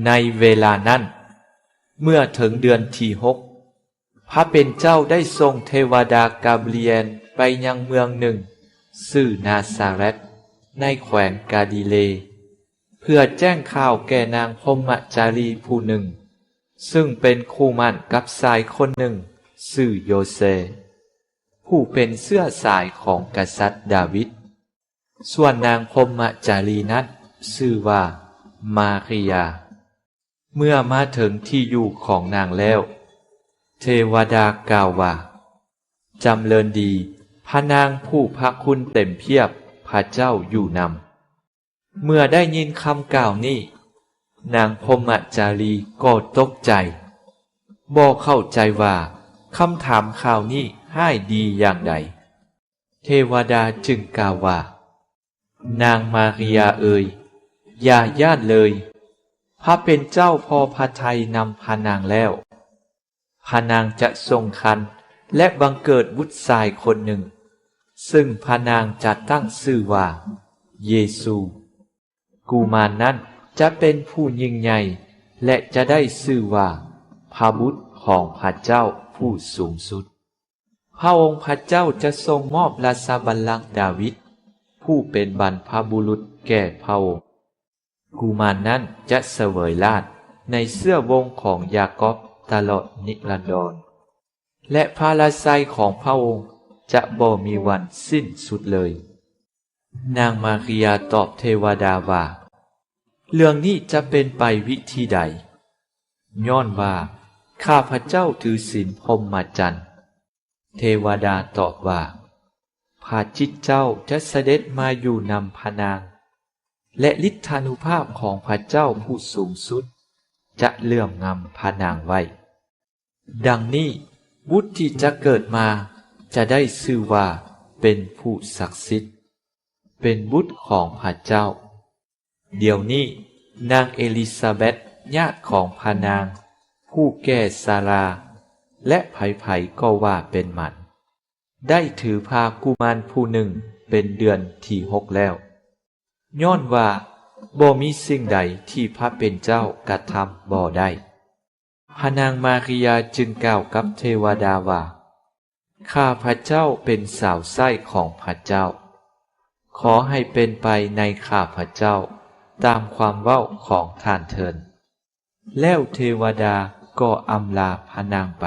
ໃນເວລານັ້ນ, ເມື່ອເຖິງເດືອນທີຫົກ, ພະເປັນເຈົ້າໄດ້ສົ່ງເທວະດາກາບຣຽນໄປຍັງເມືອງໜຶ່ງຊື່ນາຊາແຣດ ໃນແຂວງກາລິເລ, ເພື່ອແຈ້ງຂ່າວແກ່ນາງພົມມະຈາລີຜູ້ໜຶ່ງ, ຊຶ່ງເປັນຄູ່ໝັ້ນກັບຊາຍຄົນໜຶ່ງຊື່ໂຢເຊ, ຜູ້ເປັນເຊື້ອສາຍຂອງກະສັດດາວິດ. ສ່ວນນາງພົມມະຈາລີນັ້ນຊື່ວ່າມາຣິຍາ. ເມື່ອມາເຖິງທີ່ຢູ່ຂອງນາງແລ້ວ, ເທວະດາກ່າວວ່າ, ຈຳເລີນດີ, ພະນາງຜູ້ພະຄຸນເຕັມພຽບ, ພະເຈົ້າຢູ່ນຳ. ເມື່ອໄດ້ຍິນຄຳກ່າວນີ້, ນາງພົມມະຈາລີກໍຕົກໃຈ, ບໍ່ເຂົ້າໃຈວ່າຄຳຖາມຂ່າວນີ້ຮ້າຍດີຢ່າງໃດ. ເທວະດາຈຶ່ງກ່າວວ່າ, ນາງມາຣິຍາເອີຍ, ຢ່າຢ້ານເລີຍ, ພະເປັນເຈົ້າພໍພະໄທນຳພະນາງແລ້ວ. ພະນາງຈະຊົງຄັນ ແລະ ບັງເກີດບຸດຊາຍຄົນໜຶ່ງ, ຊຶ່ງພະນາງຈະຕັ້ງຊື່ວ່າເຢຊູ. ກຸມານນັ້ນຈະເປັນຜູ້ຍິ່ງໃຫຍ່ ແລະ ຈະໄດ້ຊື່ວ່າພະບຸດຂອງພະເຈົ້າຜູ້ສູງສຸດ. ພະອົງພະເຈົ້າຈະຊົງມອບລາຊະບັນລັງດາວິດ ຜູ້ເປັນບັນພະບຸລຸດແກ່ພະອົງ. ກຸມານນັ້ນຈະສະເຫວີຍລາດໃນເຊື້ອວົງຂອງຢາກອບຕະຫຼອດນິລັນດອນ, ແລະ ພະລາໄຊຂອງພະອົງຈະບໍ່ມີວັນສິ້ນສຸດເລີຍ. ນາງມາຣິຍາຕອບເທວະດາວ່າ, ເລື່ອງນີ້ຈະເປັນໄປວິທີໃດ? ຍ້ອນວ່າຂ້າພະເຈົ້າຖືສິນພົມມະຈັນ. ເທວະດາຕອບວ່າ, ພະຈິດເຈົ້າຈະສະເດັດມາຢູ່ນຳພະນາງ, ແລະ ລິດທານຸພາບຂອງພະເຈົ້າຜູ້ສູງສຸດຈະເຫຼື້ອມງຳພະນາງໄວ້. ດັ່ງນີ້, ບຸດທີ່ຈະເກີດມາຈະໄດ້ຊື່ວ່າເປັນຜູ້ສັກສິດ, ເປັນບຸດຂອງພະເຈົ້າ. ດຽວນີ້ນາງເອລິຊາແບັດ ຍາດຂອງພະນາງຜູ້ແກ່ຊະລາ ແລະ ໃຜໆກໍວ່າເປັນໝັນ ໄດ້ຖືພາກຸມານຜູ້ໜຶ່ງເປັນເດືອນທີຫົກແລ້ວ, ຍ້ອນວ່າບໍ່ມີສິ່ງໃດທີ່ພະເປັນເຈົ້າກະທຳບໍ່ໄດ້. ພະນາງມາຣິຍາຈຶ່ງກ່າວກັບເທວະດາວ່າ, ຂ້າພະເຈົ້າເປັນສາວໃຊ້ຂອງພະເຈົ້າ, ຂໍໃຫ້ເປັນໄປໃນຂ້າພະເຈົ້າຕາມຄວາມເວົ້າຂອງທ່ານເທີ້ນ. ແລ້ວເທວະດາກໍອຳລາພະນາງໄປ.